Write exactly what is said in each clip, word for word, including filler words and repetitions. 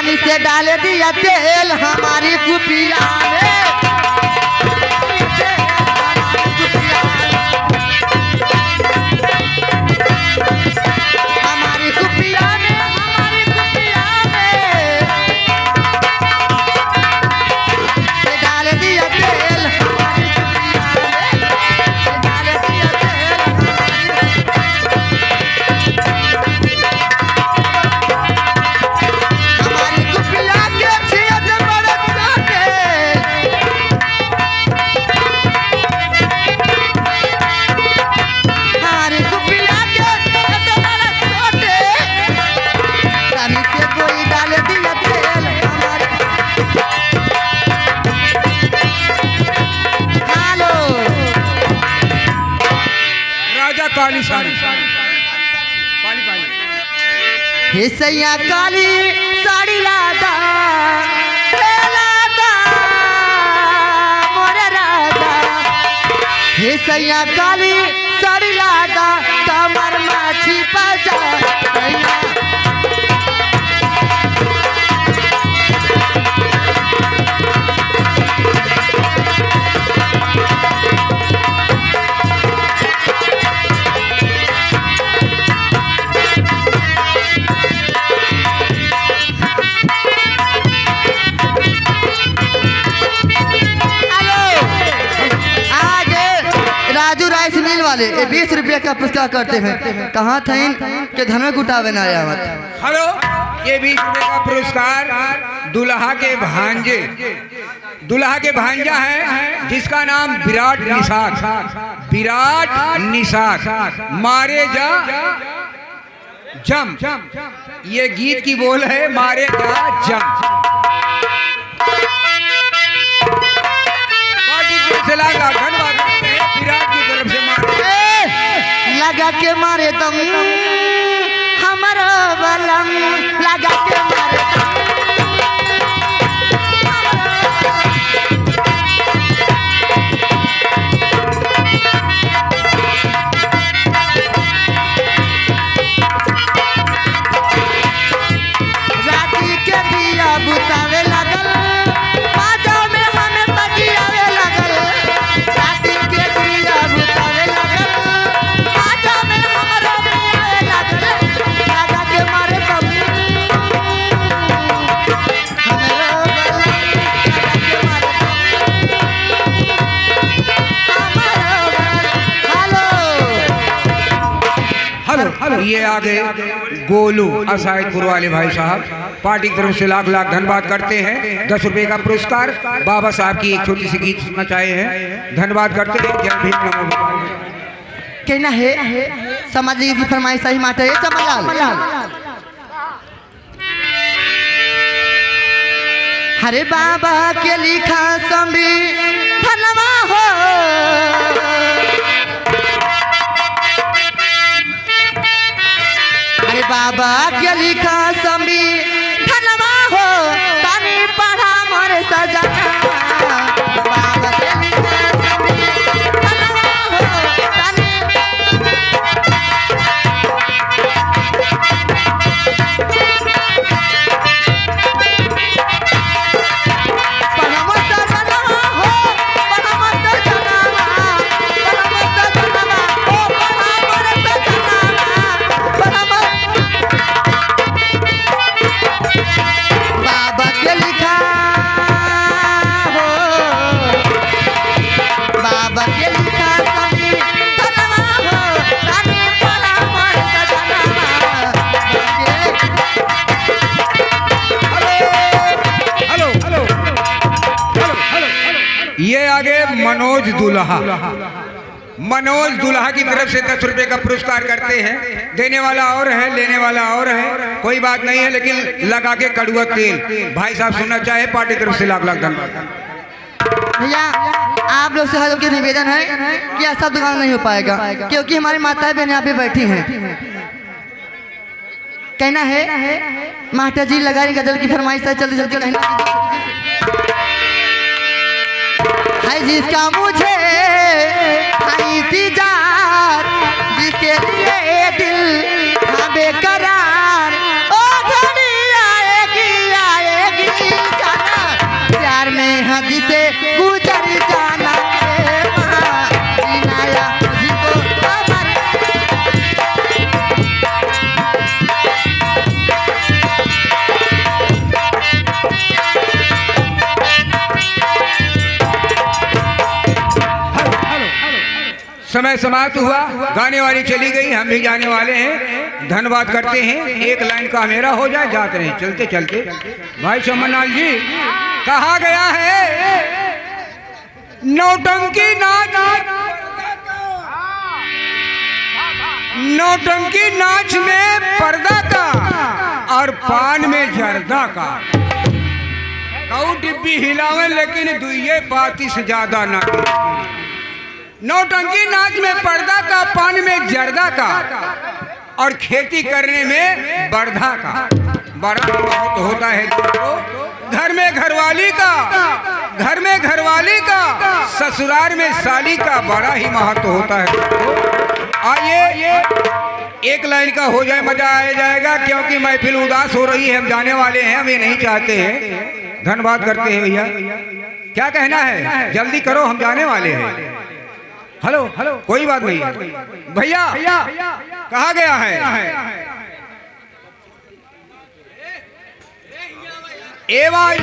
से डाल दिया तेल हमारी कुपिया में। हमारी कुपिया में, हमारी कुपिया में। से डाल दिया तेल हमारी कुपिया में। से डाल दिया तेल हमारी हमारी कुपिया के छेद बड़ छोटे। हमारी कुपिया के छेद बड़ छोटे। तनी से कोई डाल दिया तेल हमारी। हेलो। राजा काली साड़ी। पानी, पानी। हे सैया काली साड़ी लादा, हे लादा, मोरे राजा। हे सैया काली साड़ी लादा, कमर माछी पजा, सैया। हेलो, आज राजू राइस मिल वाले ये बीस रुपया का पुरस्कार करते हैं। कहाँ थे इनके धन में गुटावे ना आवत। हेलो, ये बीस रुपये का पुरस्कार दुल्हा के भांजे, दुल्हा के भांजा है जिसका नाम विराट निषाद, विराट निषाद, मारे जा जम। ये गीत की बोल है, मारे जा जम। पार्टी की तरफ से लाख लाख धन्यवाद। विराट की तरफ से मारे। ए, लगा के मारे दम, हमारा बलम, लगा के मारे दम। राती के दिया बुतावे लागल, बाजा में हमें बजियावे लागल। राती के दिया बुतावे लागल, बाजा में हमरो में आवे लागल। लगा के मारे दम, हमरो बलम, लगा के मारे दम, हमरो बलम। हेलो। हेलो, हेलो, ये आ गए गोलू असाइदपुर वाले भाई साहब, पार्टी की तरफ से लाख लाख धन्यवाद करते हैं। दस रुपए का पुरस्कार, बाबा साहब की एक छोटी सी गीत सुनना चाहे हैं, धन्यवाद करते हैं। जय भीम, नमो बुद्धाय। कहना है समाज की फरमाइश आई माता, ये चमलाल। हरे बाबा के लिखा संविधानवा हो, हरे बाबा के लिखा संविधानवा हो, तनी पढ़ा मोर सजना। बाबा के लिखा संविधानवा हो, तनी बाबा के लिखा हो, बाबा के लिखा संविधानवा हो, तनी पढ़ा मोर सजनवा। हेलो, हेलो, हेलो, हेलो, हेलो। ये आगे मनोज दुल्हा। मनोज दुल्हा की तरफ से दस रुपए का पुरस्कार करते हैं। देने वाला और है, लेने वाला और है, कोई बात नहीं है, लेकिन लगा के कड़ुआ तेल। भाई साहब सुनना चाहे, पार्टी की तरफ से लाख लाख धन्यवाद। भैया, आप लोग से हाथ जोड़ के निवेदन है कि ऐसा दुकान नहीं हो पाएगा, क्योंकि हमारी माताएं बहनें यहाँ पे बैठी हैं। कहना है, मास्टर जी लगा रही गजल की फरमाइश है, जल्दी जल्दी कहना। है जिसका मुझे है इंतजार, जिसके लिए ये दिल था बेकरार, ओ घड़ी आएगी, आ समय समाप्त हुआ, गाने वाली चली गई, हम भी जाने वाले हैं। धन्यवाद करते हैं। एक लाइन का मेरा हो जाए, जात रहे चलते चलते। भाई चमनलाल जी, कहा गया है, नौटंकी नाच, नौटंकी नाच में पर्दा का और पान में जर्दा का। कऊ डिब्बी हिलावन, लेकिन दुइये पाती से ज्यादा ना। नौटंकी नाच में पर्दा का, पान में जर्दा का, और खेती करने में बर्धा का। बड़ा बहुत होता है दोस्तों, घर में घरवाली का, घर में घरवाली का, ससुराल में साली का बड़ा ही महत्व होता है दोस्तों। आइए, एक लाइन का हो जाए, मजा आ जाएगा, क्योंकि महफिल उदास हो रही है, हम जाने वाले हैं, हम ये नहीं चाहते हैं। धन्यवाद करते हैं भैया। क्या कहना है, जल्दी करो, हम जाने वाले हैं। हेलो, कोई बात नहीं। भैया, कहा गया है? ए भाई,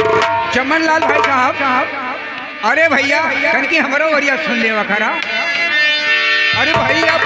चमनलाल भाई साहब, अरे भैया, तनकी हमरो ओरिया सुन लेवा करा। अरे भैया,